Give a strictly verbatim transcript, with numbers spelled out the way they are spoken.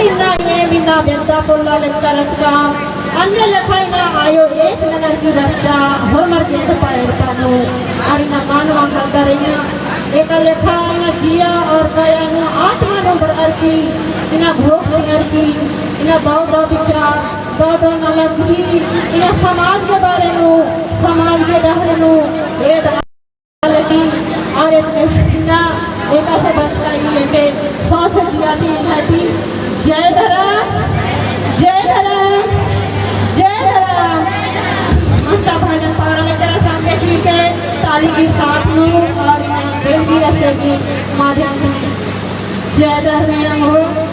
इन्ना एम इन्ना बेद्दा पोल्ला लेखा रचका, अन्ने लेखा इन्ना आयो एक ननर की रचका, होरमर के एड़पा एड़पा नू, अर इन्ना मानवा खद्दर इन्ना, एका लेखा इन्ना जिया और काया नू आत्मा नू बरअर की, इन्ना भोग चिअर की, इन्ना दव दव विचार, दव दव नलख ही, इन्ना समाज के बारे नू, समाज के डहरे नू, एद लगी। और एक इन्ना एकासे बरचका ही लेके सौ से जिया थी इन्ना थी। जय धरम, जय धरम, जय धरम। अंता भजन पारा लेकर संगे की के ताली की साथ नू और इन्ना बेटी ऐसे की माध्यम से जय धर्म हो।